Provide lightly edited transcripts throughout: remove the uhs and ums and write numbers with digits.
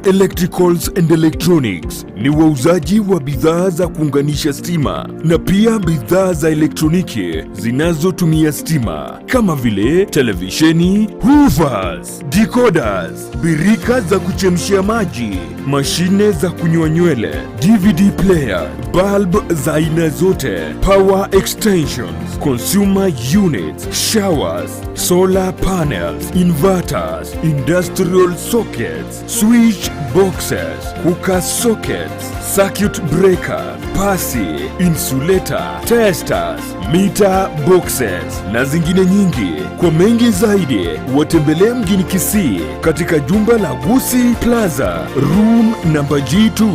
Electricals and Electronics ni wauzaji wa bidhaa za kuunganisha stima na pia bidhaa za elektroniki zinazotumia stima kama vile televisheni, hoovers, decoders, birika za kuchemshia maji, mashine za kunyoa nywele, DVD player, bulb za aina zote, power extensions, consumer units, showers, solar panels, inverters, industrial sockets, switch boxes, cooker sockets, circuit breaker, pasi, insulator, testers, meter boxes na zingine nyingi. Kwa mengi zaidi, watembelee mjini Kisii katika jumba la Gusii Plaza room namba G2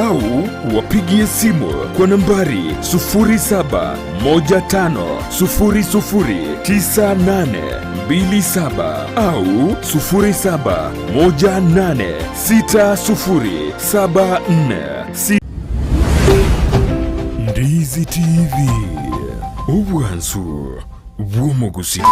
au wapigie simu kwa nambari 0715009827 au 07186074. Ndizi TV, obwansu bw'omogusii.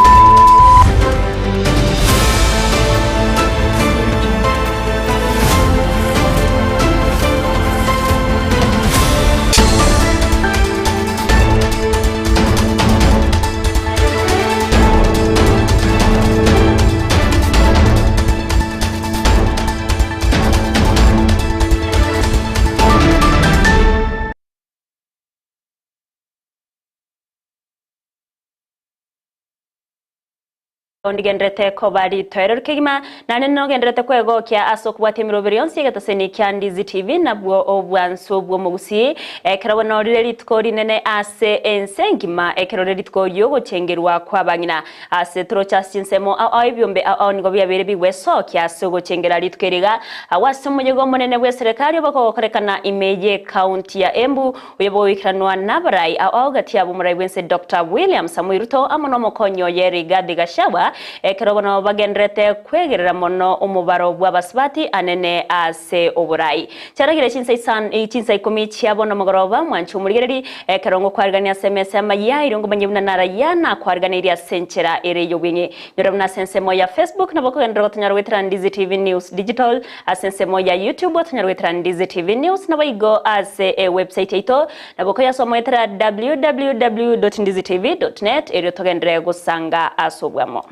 Ondigenderete koba ritoereru kegima, naende nogenderete kwegokia ase okobwatia emeroberi yonsi y'egetaseni kia Ndizi TV nabwo obwansu bw'omogusii, ekero bono rire rituko rinene ase ense engima, ekero rire rituko ri'ogochengerwa kw'abang'ina. Ase toroche ase chinsemo ao ao ebiombe ao ao nigo biabeire bigwesokia ase ogochengera rituko eri iga, agwo ase omoyega omonene bw'eserekari obokogokorekana ime y'ecounty ya Embu, Oyo bogoikeranwa nabarai ao ao gati yabo omorai bw'ense Doctor William Samoei Ruto amo nomokonyi oye Rigathi Gachagua, ekero bono bagendererete kwegerera mono omobaro bw'abasubati anene ase oborai. Chiaragire chinsa isan chinsa ikomi chia bono mogoroba, mwanche omorigereri, ekero ngokwarigania ase emesa y'amayia, erio ngomanye buna narayia nakwariganeirie ase enchera ere y'obweng'e. Nyora buna ase ensemo ya Facebook nabo okogenderera gotonyora goetera Ndizi TV News Digital, Ase ensemo ya YouTube otonyare goetera Ndizi TV News naboigo ase e website yaito nabo okoyasoma goetera www.ndizitv.net erio togenderere gosanga ase obwamo.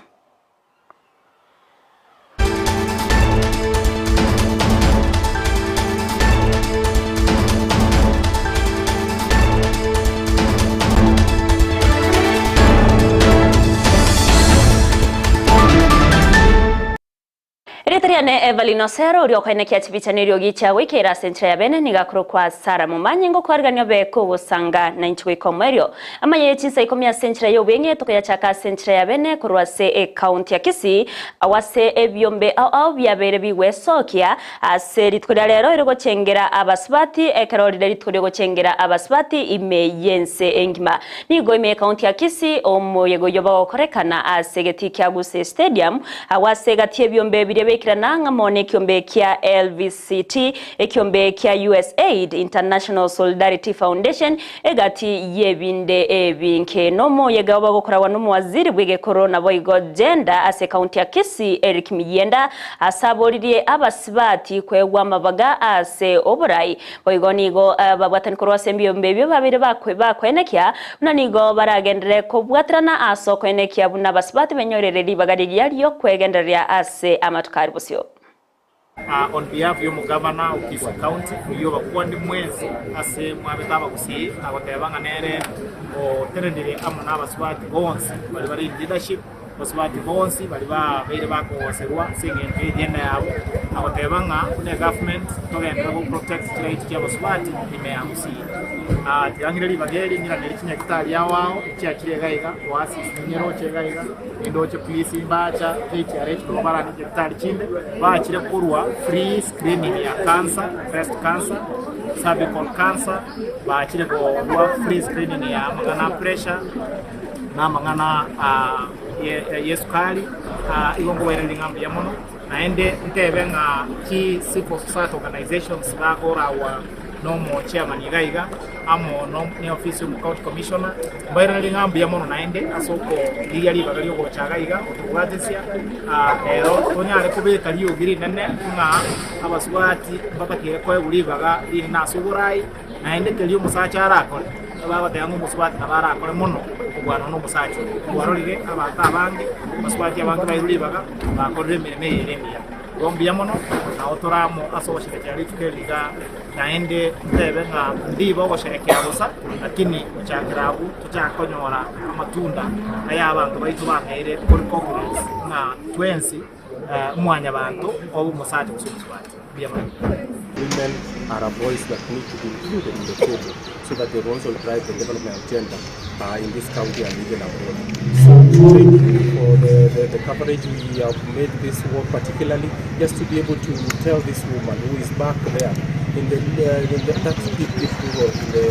Erieta riane Evelyn Osero, oria okoenekia chibicha na eriogi chia goikeera ase enchera ya bene, nigo akorokwa Sara Momanyi, ngokwarigania obe kogosanga nainche goika omoerio. Amaya ye chinsa ikomi ase enchera y'obweng'e tokoyachaka ase enchera ya bene korwa ase ecounty ya Kisii, agwo ase ebiombe ao ao biabeire bigwesokia ase rituko ria rero ere gochengera abasubati ekero rire rituko riogochengera abasubati ime y'ense engima. Nigo ime y'ecounty ya Kisii omoyega oyio bagokorekana ase egetii kia Gusii Stadium, Agwo ase egati y'ebiombe biria biaikirana ng'amo nekiombe kia LVCT, ekiombe kia USAID, International Solidarity Foundation, egati y'ebinde ebinge. Nomoyega oba ogokoragwa nomowaziri bw'egekoro naboigo Gender ase ekaunti ya Kisii Eric Miyienda ase aboririe abasibati koegwa amabaga ase oborai Boigo nigo babwatani korwa ase ebiombe ebio babeire bakoenekia buna nigo baragenderere kobwaterana ase okoenekia buna abasubati benyorere ribaga rigiya ri'okwegendereria ase amatuko aria bosio. On behalf y'omogavana o Kisii County oyio obakwani mwensi ase mwabete abagusii agoteba ng'a nere otenenire amo nabasubati bonsi baria bare in leadership. Abasubati bonsi baria babeire bakogoserwa ase engencho y'agenda yabo, na goteba ng'a buna egovernment togenderere go protect chirights chia abasubati ime ya Gusii. Tiga ng'ire ribaga eri ng'iranere chinyagitari ao ao echiachire iga iga, Oasis ninyeroche iga iga, nindoche Police mbacha, KTRH nabo barane chinyagitari chinde, bachire korwa free screening ya cancer, breast cancer, cervical cancer, bachire korwa free screening ya amang'ana a pressure, na amang'ana y'esukari, igo nkobairaneria ng'a mbuya mono. Naende ntebe ng'a chi civil society organizations bakoragwa. Na omochairman iga iga amo neofisi y'omo county commissioner, mbairanerie ng'a mbuya mono naende ase okorigia ribaga riogocha iga iga gotobwatesia ero tonyare kobeka riogi rinene ng'a abasubati mbatakeire koegwa ribaga rinene ase oborai, naende keria omosacha arakore bagoteba ng'a omosubati nabo arakore mono kobua nonya omosacha oria. Twarorire abanto abange, abasubati abange bairwe ribaga bakorire emeremo eye ere emiya. Igo mbuya mono, nao tore amo ase ogosherekea rituko eri iga, naende ntebe ng'a ndiba ogosherekea bosa, lakini gochakera abwo tochake konyora amatunda aya abanto baito bang'eire kori cognize ng'a twensi mwanyabanto obe omosacha gose omosubati. Mbuya mono. Women are a voice that need to be included in the table so that they also drive the development agenda in this county and even abroad. So thank you for the, the, the coverage. We have made this work particularly just to be able to tell this woman who is back there in the, in the that deep, deep rural in the,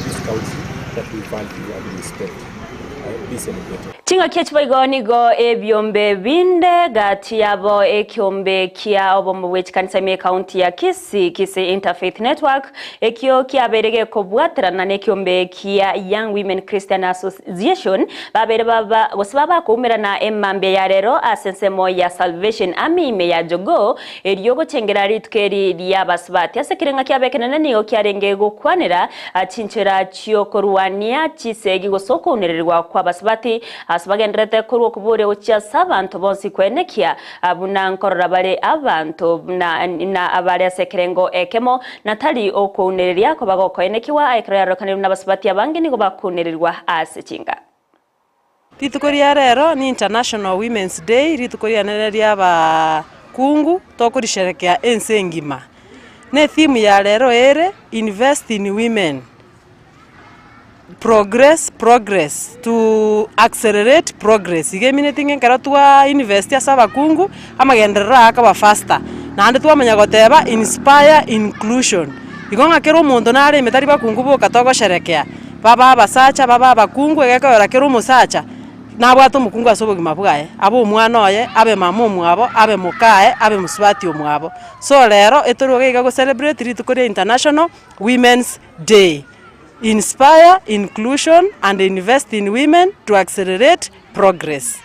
this county that we value and respect. Be celebrated. Chingaki echi boigo nigo ebiombe binde gati yabo ekiombe kia obomo bwe chikanisa ime ekaunti ya Kisii, Kisii Interfaith Network, ekio kiabeire gekobwaterana nekiombe kia Young Women Christian Association babeire baba gose babakoumerana emambia ya rero ase ensemo ya Salvation Army ime ya Jogoo erio gochengera rituko eri ri'abasubati ase ekerenga kiabo ekenene nigo kiarenge gokwanera chinchera chiokorwania chisegi gose okounererigwa kw'abasubati ase bagendererete korwa okoboria gochia ase abanto bonsi koenekia buna nkorora bare abanto buna na abare ase ekerengo ekemo, na tari okounereria koba gokoenekigwa ekero yarorekanire buna abasubati abange nigo bakounererigwa ase chinka. Rituko ria rero ni International Women's Day, rituko riane ria abakungu tokorisherekea ense engima. Ne etheme ya rero ere invest in women, progress progress to accelerate progress. Iga emineti ng'a ekero twa invest ase abakungu, amagenderero aya akoba faster. Naende twamanya goteba inspire inclusion, igo ng'a kera omonto nare ime tari bakungu boka togosherekea. Babe abasacha, babe abakungu, egekogera kera omosacha nabwate omokungu ase obogima bwaye, abe omwana oye, abe mama omwabo, abe mokaye, abe mosubati omwabo. So rero etorwe iga iga go celebrate rituko ria International Women's Day. Inspire inclusion and invest in women to accelerate progress.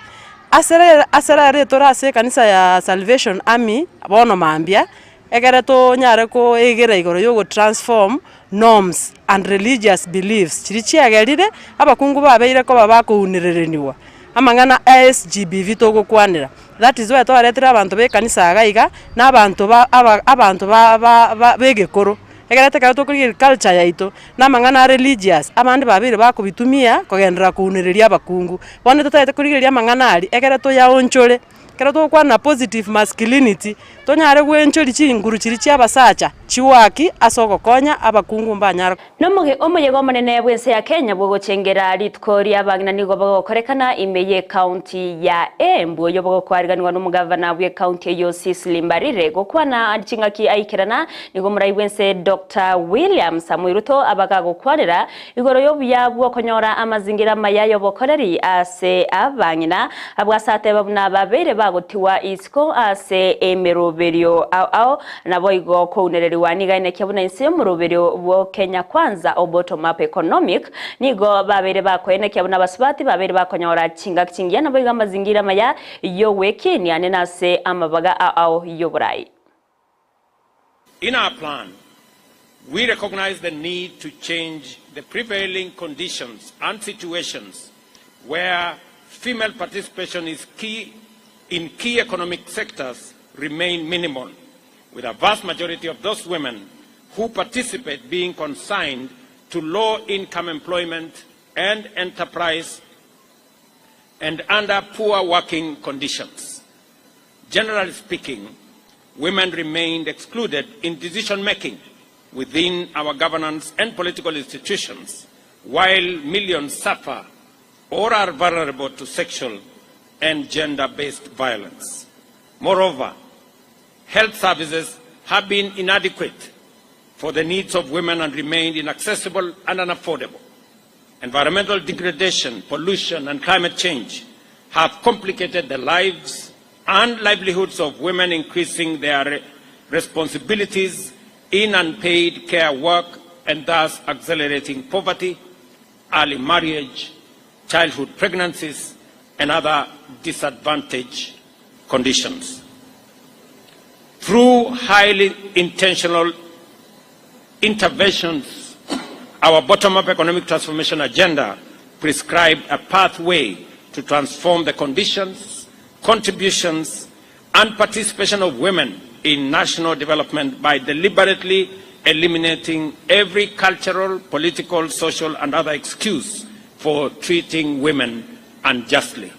Ase rero ase rero etore ase ekanisa ya Salvation Army bono mambia, Ekero tonyare koegera igoro ya ogotransform norms and religious beliefs chiria chiagerire abakungu babeire koba bakounerereniwa amang'ana a SGBV togokwanera. That is why twaretire abanto ba ekanisa iga iga na abanto ba aba abanto ba ba ba begekoro. Ekero ekero tokorigereria culture yaito na amang'ana a religious abande babeire bakobitumia kogenderera kounereria abakungu. Bono totagete korigereria amang'ana aria ekere toyaonchore. Ekero togokwana positive masculinity, tonyare gwenchoria chinguru chiria chi'abasacha chigoaki ase ogokonya abakungu mbanyare. Nomoge omoyega omonene bw'ense ya Kenya bw'ogochengera rituko ri'abang'ina nigo bogokorekana ime y'ecounty ya Embu oyio bogokwariganigwa n'omogavana bw'ecounty eyio Cicely Mbarire. Gokwana chingaki aikerana nigo omorai bw'ense Doctor William Samoei Ruto abagagokwanera Igoro y'obuya bw'okonyora amazingira amaya y'obokoreri ase abang'ina, abwo ase ateba buna babeire bagotigwa isiko ase emeroberio ao ao, naboigo kounererigwa nigo aenekia buna inse y'omoroberio bwo Kenya Kwanza o Bottom Up Economic nigo babeire bakoenekia buna abasubati babeire bakonyora chingaki chingiya naboigo amazingira amaya y'ogwekinia nene ase amabaga ao ao y'oborai. In our plan, we recognize the need to change the prevailing conditions and situations where female participation is key in key economic sectors remain minimal, with a vast majority of those women who participate being consigned to low-income employment and enterprise and under poor working conditions. Generally speaking, women remained excluded in decision-making within our governance and political institutions, while millions suffer or are vulnerable to sexual and gender-based violence. Moreover, health services have been inadequate for the needs of women and remained inaccessible and unaffordable. Environmental degradation, pollution, and climate change have complicated the lives and livelihoods of women, increasing their responsibilities in unpaid care work and thus accelerating poverty, early marriage, childhood pregnancies and other disadvantaged conditions. Through highly intentional interventions, our bottom-up economic transformation agenda prescribed a pathway to transform the conditions, contributions, and participation of women in national development by deliberately eliminating every cultural, political, social, and other excuse for treating women unjustly.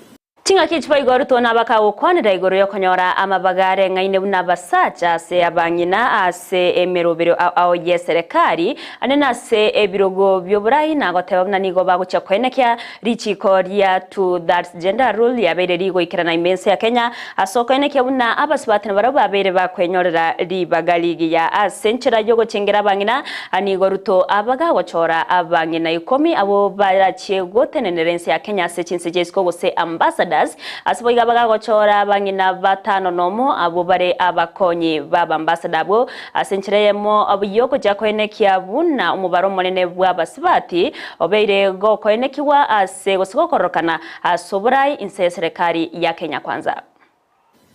Ching'aki chiboigo Ruto nabakagokwanera igoro y'okonyora amabaga areng'aine buna abasacha ase abang'ina ase emerobero ao y'eserekari ande nase ebirogo bi'oborai na goteba buna nigo bagochia koenekia Richiiko ria Two Thirds Gender Rule riabeire rigoikerana ime ense ya Kenya ase okoenekia buna abasubati nabarabwo babeire bakwenyorera ribaga rigiya ase enchera y'ogochengera abang'ina. Nigo Ruto abaga gochora abang'ina ikomi abwo barachie gotenenera ense ya Kenya ase chinse chia isiko gose ambassadors. Ase boigo abaga gochora abang'ina batano nomo abwo bare abakonyi b'abambassador abwo Ase enchera eyemo y'ogochia koenekia buna omobaro omonene bw'abasubati obeire gokoenekigwa ase gose gokororokana ase oborai inse y'eserekari ya Kenya Kwanza.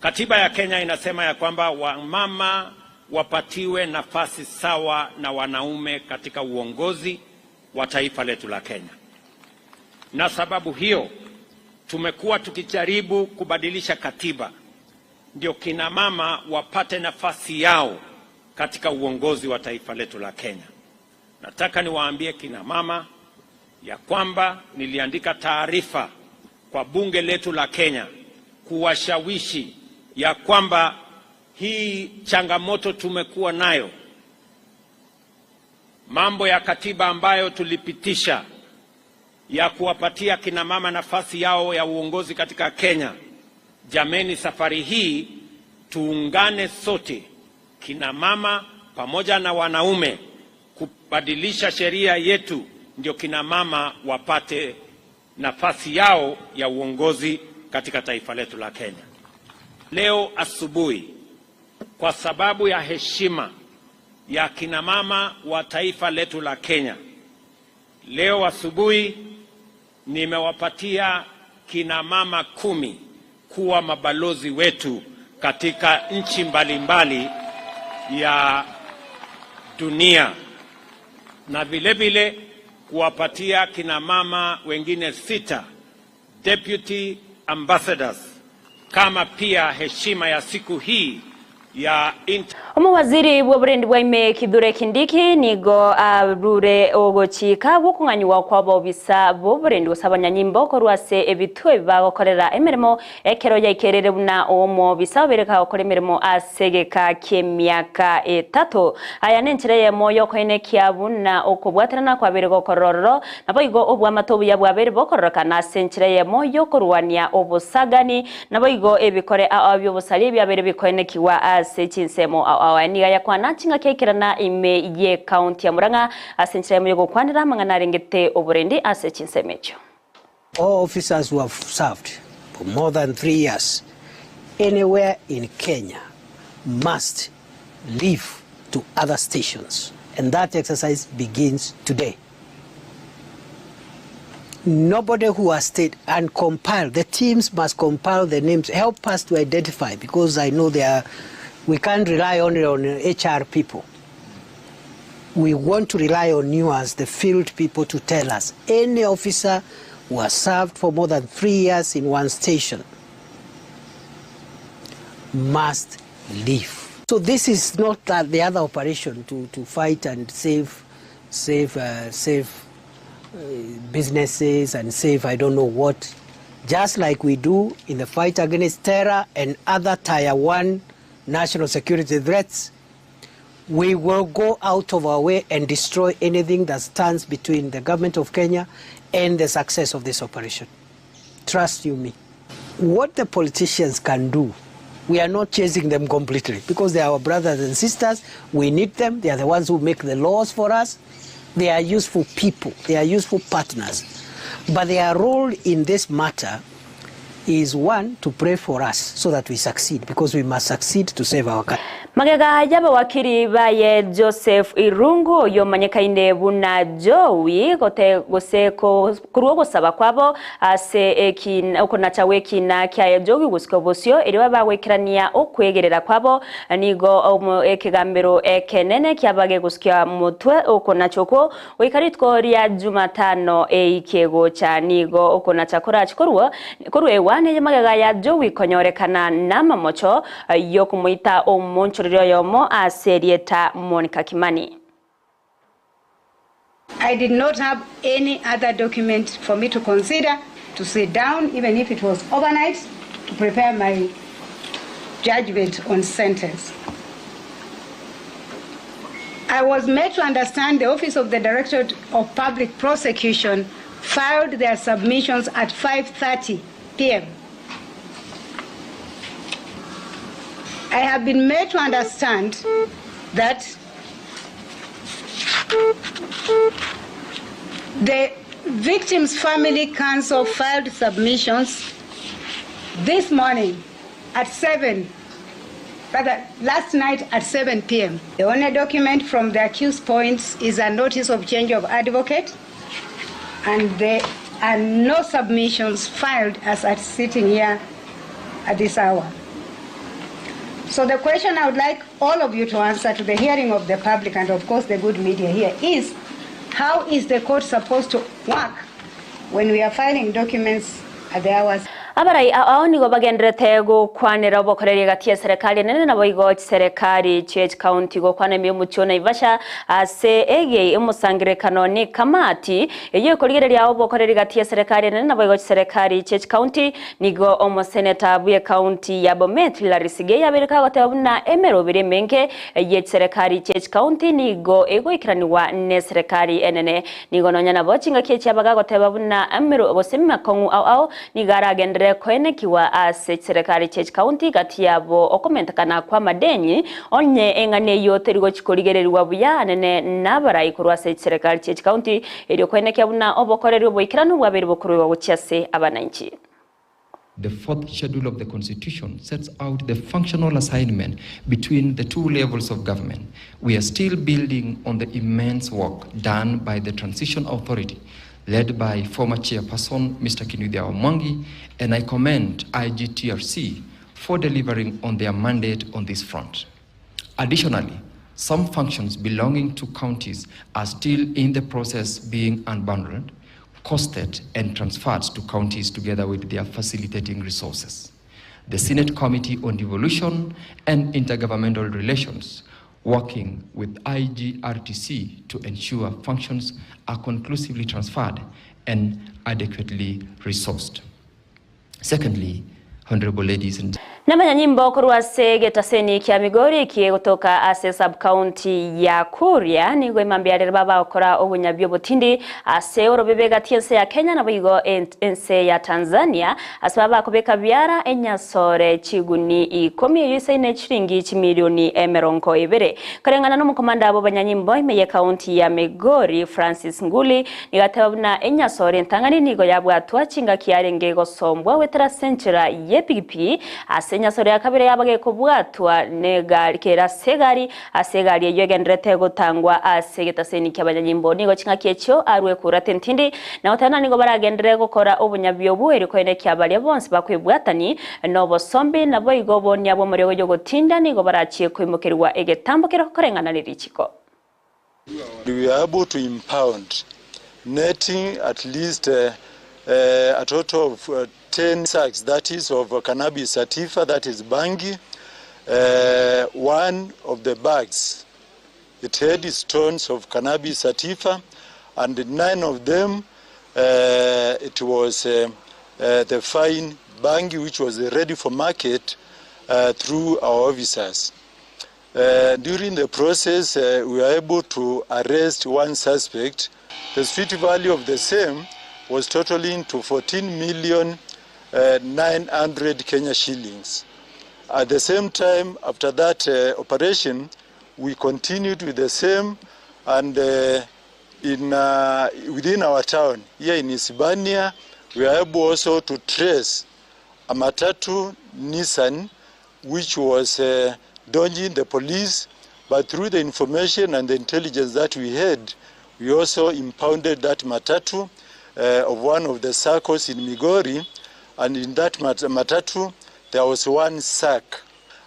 Katiba ya Kenya inasema ya kwamba wamama wapatiwe nafasi sawa na wanaume katika uongozi wa taifa letu la Kenya. Na sababu hiyo tumekuwa tukijaribu kubadilisha katiba ndio kina mama wapate nafasi yao katika uongozi wa taifa letu la Kenya. Nataka niwaambie kina mama ya kwamba niliandika taarifa kwa bunge letu la Kenya kuwashawishi ya kwamba hii changamoto tumekuwa nayo, mambo ya katiba ambayo tulipitisha ya kuwapatia kina mama nafasi yao ya uongozi katika Kenya. Jameni, safari hii tuungane sote, kina mama pamoja na wanaume, kubadilisha sheria yetu ndio kina mama wapate nafasi yao ya uongozi katika taifa letu la Kenya. Leo asubuhi, kwa sababu ya heshima ya kina mama wa taifa letu la Kenya, leo asubuhi nimewapatia kina mama kumi kuwa mabalozi wetu katika nchi mbalimbali ya dunia na vile vile kuwapatia kina mama wengine sita deputy ambassadors kama pia heshima ya siku hii ya Omowaziri bw'oborendi bwa ime Kithure Kindiki nigo arure ogochika gw'okong'anyigwa kw'abobisa b'oborendi gose abanyanyimbo korwa ase ebituo ebi bagokorera emeremo ekero yaikerire buna omobisa obere kagokora emeremo ase egeka ki'emiaka etato. Aya nenchera eyemo y'okoenekia buna okobwaterana kwabeire gokorora ororo, naboigo oboamate obuya bwabeire bokororokana ase enchera eyemo y'okorwania obosagani Naboigo ebikore ao bi'obosaria biabeire bikoenekigwa ase chinsemo ao ao. Aya nigo ayakwana chingaki aikerana ime y'ecounty ya Murang'a ase enchera eyemo y'ogokwanera amang'ana arengete oborendi ase chinsemo echio. All officers who have served for more than 3 years anywhere in Kenya must leave to other stations and that exercise begins today. Nobody who has stayed and compile, the teams must compile the names, help us to identify because I know they are, we can't rely only on HR people. We want to rely on you as the field people to tell us. Any officer who has served for more than 3 years in one station must leave. So this is not that the other operation to, to fight and save, save, uh, save uh, businesses and save I don't know what. Just like we do in the fight against terror and other tier one national security threats, we will go out of our way and destroy anything that stands between the government of Kenya and the success of this operation. Trust you me. What the politicians can do, we are not chasing them completely because they are our brothers and sisters. We need them. They are the ones who make the laws for us. They are useful people. They are useful partners. But their role in this matter is one, to pray for us so that we succeed because we must succeed to save our country. Magega y'abawakiri baye Joseph Irungu oyo omanyekaine buna Jowi gote gose korwa ogosaba kwabo ase ekina okonacha gw'ekina kiaye Jowi gosika obosio erio babe bagoikerania okwegerera kwabo nigo omo ekegambero ekenene kiaba gegosikia motwe okonacha okwo goika rituko ria Jumatano eike gocha nigo okonacha korachi korwa korwegwa neye magega ya Jowi konyorekana namamocho y'okomoita omonchoreri oyomo ase erieta Monica Kimani. I did not have any other document for me to consider, to sit down, even if it was overnight, to prepare my judgment on sentence. I was made to understand the Office of the Director of Public Prosecution filed their submissions at 5:30 p.m. I have been made to understand that the Victims Family Council filed submissions this morning at 7, rather last night at 7 p.m. The only document from the accused points is a notice of change of advocate, and there are no submissions filed as at sitting here at this hour. So the question I would like all of you to answer to the hearing of the public and of course the good media here is, how is the court supposed to work when we are filing documents at the hours? Abarai ao nigo bagenderete gokwanera obokoreri gati ya serikali enene nabo igo chiserikali chie county gokwana ime omochie o Naivasha ase ege omosangerekano ni kamati eyo ekorigereria obokoreri gati ya serikali enene nabo igo chiserikali chie county nigo omoseneta bwe county ya Bomet Hillary Sigei abereka goteba buna emerobere emenge ye chiserikali chie county nigo egoikeraniwa ne serikali enene nigo nonya nabo chingaki echi abagagoteba buna emero gose emakong'u ao ao nigo aragendere koenekiwa ase serikali chie county gati yabo okomentekana kwa madeni onye eng'ani eyo terigo chikorigereriwa buya anene nabarai korwa ase serikali chie county erio koenekia buna obokoreri oboikeranu bwabere bokorwa gochia ase abananchi. The fourth schedule of the Constitution sets out the functional assignment between the two levels of government. We are still building on the immense work done by the Transition Authority, led by former chairperson Mr. Kinuthia Mwangi, and I commend IGTRC for delivering on their mandate on this front. Additionally, some functions belonging to counties are still in the process being unbundled, costed, and transferred to counties together with their facilitating resources. The Senate Committee on Devolution and Intergovernmental Relations, working with IGRTC to ensure functions are conclusively transferred and adequately resourced. Secondly, Honorable ladies and Namanyanyimbo korwa ase getaseni kia Migori kie gotoka ase sub county ya Kuria nigo emambiarere baba obunyabio botindi ase orobebe gati ense ya Kenya nabo igo ense ya Tanzania ase baba kobeka biara enyasore chiguni 10 eyo isaine chiringi chimilioni 20 karengana n'omukomanda abo banyanyimbo ime county ya Migori Francis Nguli nigateba buna enyasore ntangani nigo yabwatwa chinga kiarenge gosombwa wetera senchera yepigipigi ase enyasore ya kabere yabage kobwatwa negari kera segari ase egari eyo egenderete gotangwa ase getaseni kia abanyanyimbo nigo chingaki echio arwe kurate ntindi na otana nigo baragendere gokora obunyabio obu eri koenekia baria bonsi bakwebwatani nobosombi nabo igo bonia bw'omoriogo yogotinda nigo barachie koimokerwa egetambo kero koreng'ana nerichiko. We are able to impound netting at least a total of 10 sacks, that is of cannabis sativa, that is bangi. One of the bags, it had stones of cannabis sativa, and 9 of them, it was the fine bangi which was ready for market through our officers. During the process, we were able to arrest one suspect. The street value of the same was totaling to 14 million, 900 Kenya shillings. At the same time, after that operation, we continued with the same, and within our town here in Isibania, we were able also to trace a Matatu Nissan, which was dodging the police, but through the information and the intelligence that we had, we also impounded that matatu of one of the SACCOs in Migori, and in that matatu there was one sack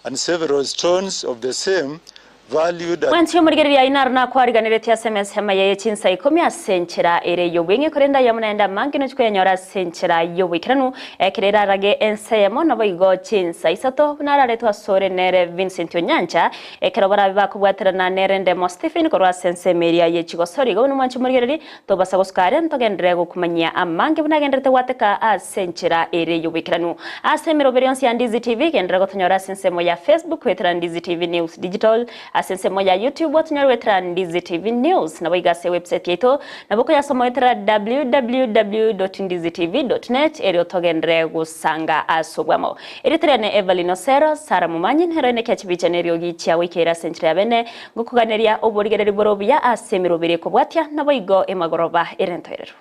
and several stones of the same valued at Mwanchi omorigereria aye naro nakwariganeretie ase emesa eye ye chinsa ikomi ase enchera ere y'obweng'e, korende ayamo naende amange nochia koyanyora ase enchera y'oboikeranu, ekero erarage ensa eyemo, naboigo chinsa isato, buna araretwe asore nere Vincent Onyancha, ekero barabe bakobwaterana nere Ndemo Stephen korwa ase ensemo eria ye chigosori. Igo buna mwanchi omorigereria, Tobasa gosuka aria ntogenderere gokumanyia amange buna agenderete gwateka ase enchera ere y'oboikeranu. Ase emeroberi yonsi ya Ndizi TV, genderera gotonyora ase ensemo ya Facebook goetera Ndizi TV News Digital, ase ensemo ya YouTube otonyore goetera Ndizi TV News, naboigo ase ewebsite yaito nabo okoyasoma goetera www.ndizitv.net erio togenderere gosanga ase obwamo. Erieta riane Evelyn Osero, Sarah Momanyi nero ene kiachibicha neriogi chiagoikeire ase enchera ya bene Ngokoganeria oborigereri bore obuya ase emeroberi ekobwatia, naboigo emagoroba ere entoereru.